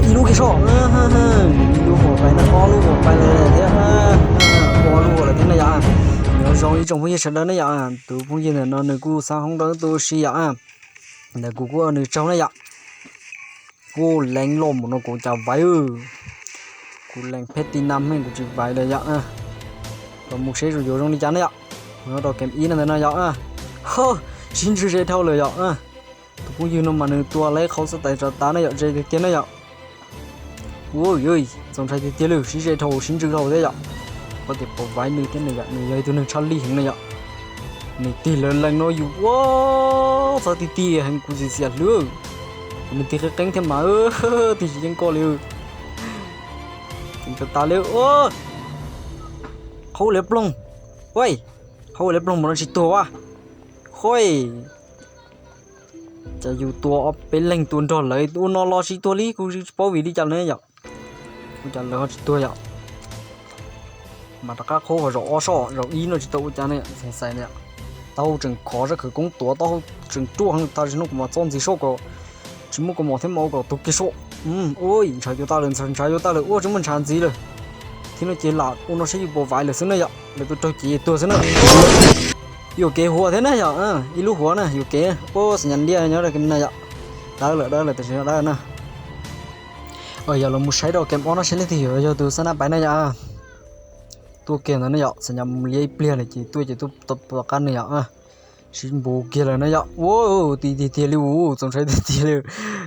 Ib lub kiag soj, ib lub huam pais na, ob lub huam pais lawm thiab, ob lub huam lawm thiab na yom. Nyob zoo ib tsoom phooj ywg sawv daws na yom, tus phooj ywg ntawm no nws kuj xav hoob rau tus si yom. Ntawm kuv kuj ua nws tsaug na yom. Kuj lees los mus no kuv cas vaiv, kuv lees pheej ti nam me kuv tsis vaiv lawm yom. Los mus seb zoo yuav zoo li cas na yom. Nyob rau game ib no ntawm no yom. Ho, sib ntswg ze dhau lawm yom. Tus phooj ywg no mas nws tua lawv qhov xav tais tso tav na yom, ze tiag tiag na yom. Ua, txaus ntshai tiag tiag li, sib ze dhau sib ntswg dhau thiab yom. Koj tias puas vaiv nws thiab na yom, nws yog ib tug neeg tshaj lij heev na yom. Nws tig lawv lees no yus ua txog ti ti heev kuv txiv xiam hlwb. Nws tig qeeb qeeb thiab mas tig tsis yeej koj li. Txaus ntshai tas li. Qhov ua liav ploog, ua, qhov ua liav ploog mas no tsis tuag a. Hoj, cas yus tua ob peb leeg tua nrog lawv ua no los tsis tuag li, kuv tsis paub vim li cas na yom. Ua cas lawv ho tsis tuag yom. Mas rov qab qhuab ho zaum ob soj, zaum ib no tsis tau ua cas na yom, xav xav na yom. Taub hau tseem khov sab khawv koob tuav, taub hau tseem ruaj heev, tam sim no kuv mam txo ntxiv soj kom tsis muaj kaus mom thiab mas ua kom tuag kiag soj. Ua, ntshav yuav tag lawm, ntshav yuav tag lawm, ua tsis muaj ntshav ntxiv lawm. Thiab no ces lam ua no saib yus puas vaiv lawm xwb na yom, lawv tus raug cev tuag xwb na. Yuam kev huam thiab na yom, ib lub huam na yuam kev, ua xas nyas liaj nyob rau game no yom. Dawb lawm, dawb lawm, tam sim no dawb na. Yog los mus saib rau game ob no saib leej twg yuav yog tus xab nab pais na yom. Tuaj kiag ntawd na yom, xas nyas mus liab ib pliag lawm ces tuaj ces tuaj tom qab nws yom. Sib npuv kiag lawm na yom. Ua, ti tiag tiag li, txaus ntshai tiag tiag li.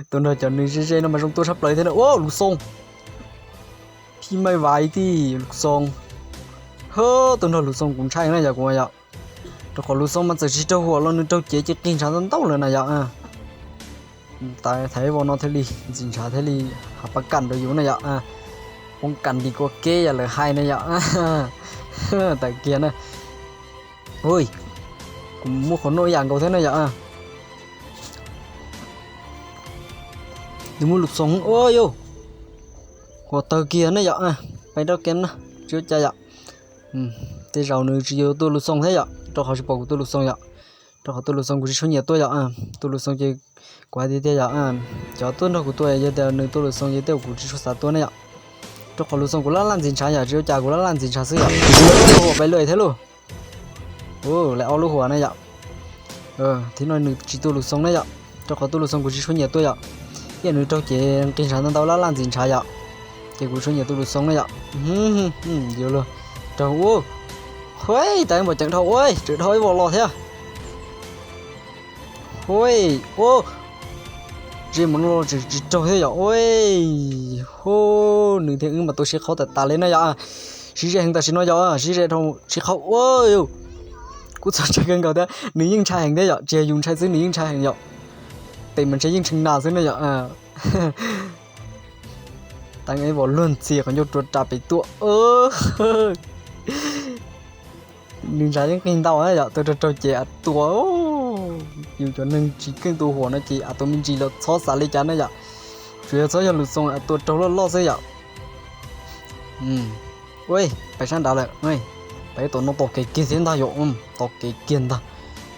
Tus nrog cov nws ze ze no mas zoo tuaj tshaj plaws thiab na. Ua, lus xoo. Phij maj vais tij lus xoo. Ho, tus nrog lus xoo kuv ntshai na yom, kuv yom. Rau qhov lus xoo mas txawm tsis raug huam los nws raug cev ces qig ntshav ntau ntau lawm na yom. Tas thaiv vau no thiaj li ntxim ntshav thiaj li hav pab kam rau yus na yom. Poob kam nti kua keb yam lawv hais na yom. Tawm kiag na. Ui, kuv muaj qhov nuj ib yam nkaus thiab na yom. Nws muaj lus xoo ua yus. Huam tawg kiag na yom. Peb rau kem na, tsis ua cas yom. Tej zaum nws tsis yuav tuaj lus xoo thiab yom, rau qhov tsis pom kuv tuaj lus xoo yom. Rau qhov tuaj lus xoo kuv tsis tshua nyiam tuaj yom. Tuaj lus xoo ces kuv hais tiag tiag yom. Cov tuaj nrog kuv tuaj yog tias nws tuaj lus xoo ces tej zaum kuv tsis tshua xav tuaj na yom. Rau qhov lus xoo kuv laj laj ntxim ntshav yom, tsis ua cas kuv laj laj ntxim ntshav xwb yom. Huam peb luaj thiab lauj. Lawv ob lub huam na yom. Thiab no nws tsis tuaj lus xoo na yom, rau qhov tuaj lus xoo kuv tsis tshua nyiam tuaj yom. Ib yam nws raug ces nqis ntshav ntau ntau laj laj ntxim ntshav yom, ces kuv tsis tshua nyiam tuaj lus xoo na yom. Yuav luag raug ua. Huaj, tas npaum ceev dhau ua, tseem dhau ib vos los thiab. Huaj, ua, ze mus no los tseem tsis raug thiab yom. Ua, hu, nws thiab wb mas tua sib qhaub tas tas li na yom. Sib ze heev tam sim no yom, sib ze dhau sib qhaub ua. Kuv txog ntshai kawg nkaus thiab, nws yeej ntshai heev thiab yom, tsis yog yus ntshai xwb nws yeej ntshai heev yom. Tes mas ntshe yeej tshee nas xwb na yom. Teeb ib vos luag ntxhi qhov ncauj rua ras pem tuaj. Nws ntshav yeej qig ntau na yom, tua raug raug ces a tua. Yus cov neeg tsis keej tua huam no ces a tua me ntsis los txhob xav li cas na yom. Tsuas yog txhob yog lus xoo a tua raug loj loj xwb yom. Ua, pais sab nrad lawm, pais tom no tom kev kiag thiab ntag yom, tom kev kiag ntag.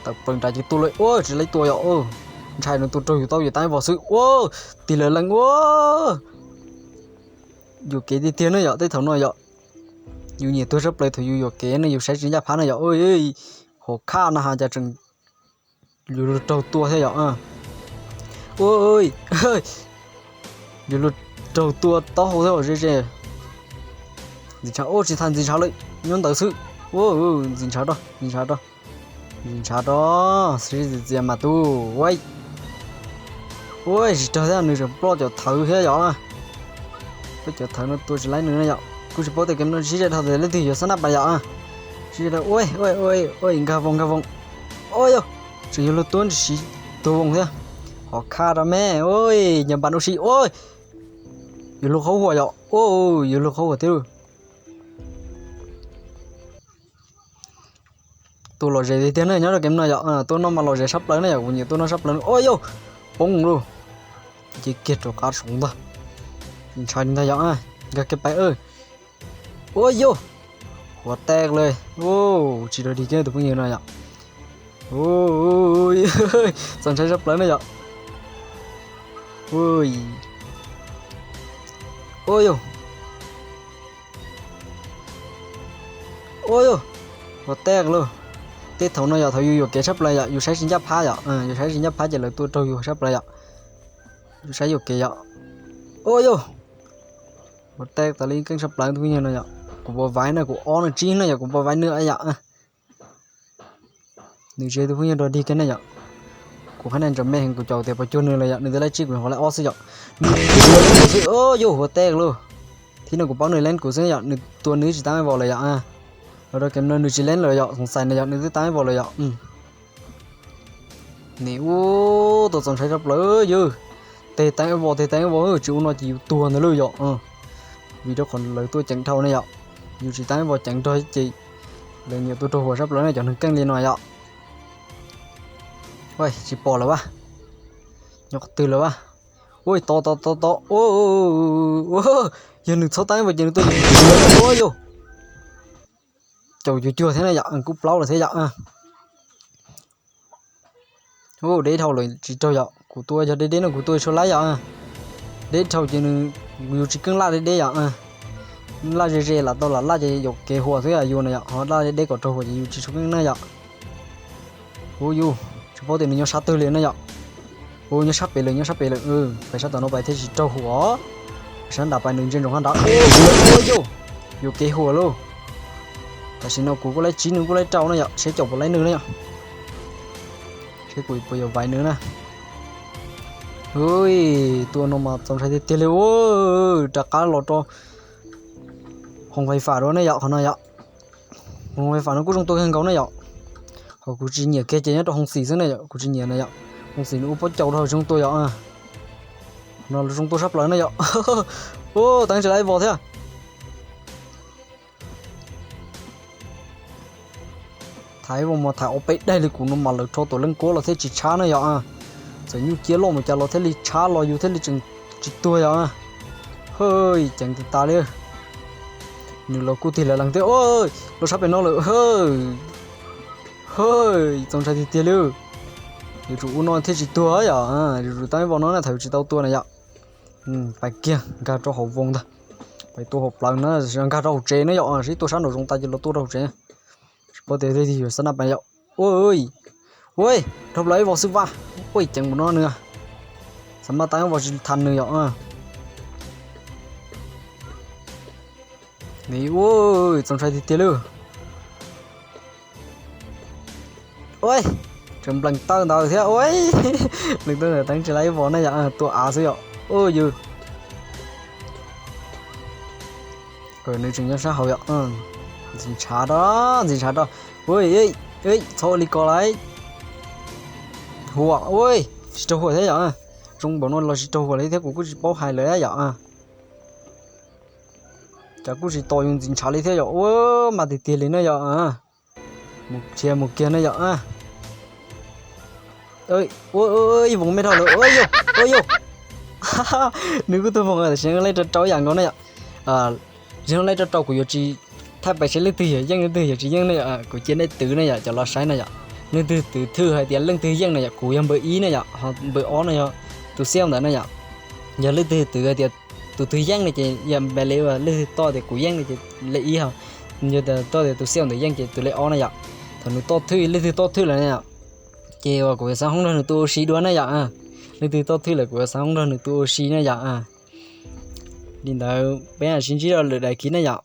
Tawm plaws nrad ces tua lawm, ua tsis laib tua yom, ntshai nws tua raug yus tau yus teeb ib vos xwb, ua tig lawv lees ua. Yuam kev tiag tiag na yom, tej thaum no yom. Yus nyiam tuag sab plaws thaum yus yuam kev ne, yus saib tsis ncaj phab na yom. Hauv khaj no has cas tseem yuav luag raug tua thiab yom. Ua, yuav luag raug tua taub hau thiab ze ze. Ntxim ntshav, ua tsis tas ntxim ntshav lawm, nyob ntawd xwb. Ua, ntxim ntshav rau, ntxim ntshav rau, ntxim ntshav rau, sib txias txias mas tub ua. Ua tsis raug thiab, nws tseem ploj cov thawv thiab yom. Ploj cov thawv no tua tsis laib nws na yom. Kuj tsis paub tias game no sib ze dhau tias leej twg yuav xab nab pas yom. Sib ze dhau, ua, ua, ua, nkag voos nkag voos. Ua yog, tseem yuav luag tuab ntsis siv tuag voos thiab. Hov khaj rau me, ua, nyam npas ua si, ua, yuav luag qhaub huam yom, ua, yuav luag qhaub huam thiab lauj. Tua lom zem tiag tiag na nyob rau game no yom, tua no mas lom zem sab plaws na yom, kuv nyiam tua no sab plaws na. Ua yog, poob lauj. Nce kiag rov qab saud ntag. Ntshai ntag yom, nkag kiag pais. Ua yog, huam tag lawm, tsis rau dig kiag tus phooj ywg no yom. Txaus ntshai sab plaws na yom. Ua yus, ua yus, ua tej lauj. Tej thaum no yog thaum yus yuam kev tshaj plaws yom, yus saib tsis ncaj phab yom, yus saib tsis ncaj phab ces lawv tuaj raug yus tshaj plaws yom. Yus saib yuam kev yom. Ua yus, ua tej tas li keej tshaj plaws tus phooj ywg no yom. Kuv puas vaiv na, kuv ob no tsib no yom, kuv puas vaiv nws yom. Nws tsis yog tus phooj ywg nrog dig kiag ne yom. Kuv hab na ntsaum me heev kuv caum tias puas cuag nws lawm yom, nws twb laib tsib kuv nyuam qhuav laib ob xwb yom. Nws xwb, yus ua tej lauj. Thib no kuv paub nws leeb kuv xwb yom, nws tua nws tsis tau ib vos lawm yom. Los rau kev no nws tsis leeb lawm yom, xoom xais no yom, nws twb tau ib vos lawm yom. Nim ub, tua txaus ntshai tshaj plaws yus. Tes teev ib vos, tes teev ib vos, tsis ua no ces yus tuag ntag lauj yom. Vim rau qhov lawv tuaj ceev dhau ne yom. Yus tsis teev ib vos ceev nrog ces lawv nyiam tua raug huam tshaj plaws ne, cov neeg keej li no yom. Tsis pom lawm a. Nyob qhov twg lawm a? Ua, to to to to. Yog nws txhob teev ib vos ces nws tuaj, ua yus. Caum cuag cuag thiab na yom, kuj plaub lawm thiab yom. Deb dhau lawm tsis raug yom, kuv tua yog deb deb no kuv tua tsis laib yom. Deb dhau ces nws, yus tsis keej laj deb deb yom. Laj ze ze lam tau lam laj ces yuam kev huam xwb yus no yom, ho laj deb deb kom raug huam ces yus tsis tshua keej na yom. Ua yus, tsis paub tias nws nyob sab twg li na yom. Ua nyob sab pem lawm, nyob sab pem lawm, pais sab tom no pais thiaj tsis raug huam. Pais sab nrad pais nws ntsia ntsoov hab nrad. Ua yus, yuam kev huam lauj. Tam sim no kuv kuj laib tsib nws kuj laib rau na yom, seb caum puas laib nws na yom. Seb kuv puas yuav vaiv nws na. Tua no mas txaus ntshai tiag tiag li. Rov qab los rau hoo fais fam dua ne yom, qhov no yom. Hoo fais fam no kuj zoo tua kawg nkaus na yom. Ho kuv tsis nyiam kiag ces nyob rau hoo xim xwb na yom, kuv tsis nyiam na yom. Hoo xim nws ua pob caus dhau zoo tua yom. Qhov no los zoo tua sab plaws na yom. Teev tsis laib vos thiab. Thaiv vos mas thaiv ob peb daig li kuv no mas lawv rho tuam leej kuab los thiaj tsis tshab na yom. Txawm nyuj ciab loj mus cas los thiaj li tshab los yus thiaj li tseem tsis tuag yom. Hwj, ceev tas tas li. Nws los kuj tig lawv lees thiab. Los sab pem no lawm. Hwj, txaus ntshai tiag tiag li. Yuav tsum ua no thiaj tsis tuag yom. Yuav tsum teev vos no na, thaum yuav tsis tau tua na yom. Pais kiag nkag rau hauv voos ntag. Pais tua hauv plawv na, nkag rau hauv tsev na yom. Sib tua sab nraum zoov tas ces los tua rau hauv tsev. Tsis paub tias leej twg yuav xab naj pas yom. Ua, ua, dhau plaws ib vos xwb vas. Ua ceev mus no nws. Xav mas teev vos tsis tham nws yom. Ua, txaus ntshai tiag tiag li. Ua, tseem nplees taw ntawd thiab ua. Nws tuaj ntawm teev tsis laib ib vos na yom, tua av xwb yom. Ua yus, nws tseem nyob sab hauv yom. Ntxim ntshav rau, ntxim ntshav rau. Ua, txhob ua li ko lauj. Huam, ua, tsis raug huam thiab yom. Zoo npaum no los tsis raug huam li thiab kuv kuj tsis paub hais lawm yom. Cas kuj tsis tos yus ntxim ntshav li thiab yom. Ua, mas tiag tiag li na yom. Mus kiag mus kiag na yom. Ib voos me dhau lawm. Ua yus, ua yus. Nws kuj tuag voos tam sim no laij rau rau yam nkaus na yom. Tsis no laij rau rau kuv yuav tsis thaij pais seb leej twg yuav yeej leej twg yuav tsis yeej na yom. Kuv cia nej twv na yom, cov los saib na yom. Leej twg twv thwj hais tias leej twg yeej na yom, kuv yog npawb ib na yom, ho npawb ob no yog tus xiaj ntawd na yom. Yog leej twg twv hais tias tus twg yeej na ces yog npawb li, leej twg toj tias kuv yeej na ces lej ib ho. Yog toj tias tus xiaj ntawd yeej ces tus lej ob na yom. Thaum nws toj thwj, leej twg toj thwj lawm na yom, ces uas kuv yuav xav hoob nrog nws tus ua si dua na yom. Leej twg toj thwj lawm kuv yuav xav hoob nrog nws tus ua si na yom. Li ntawd peb sib ntsib rau lwm daim khiv na yom.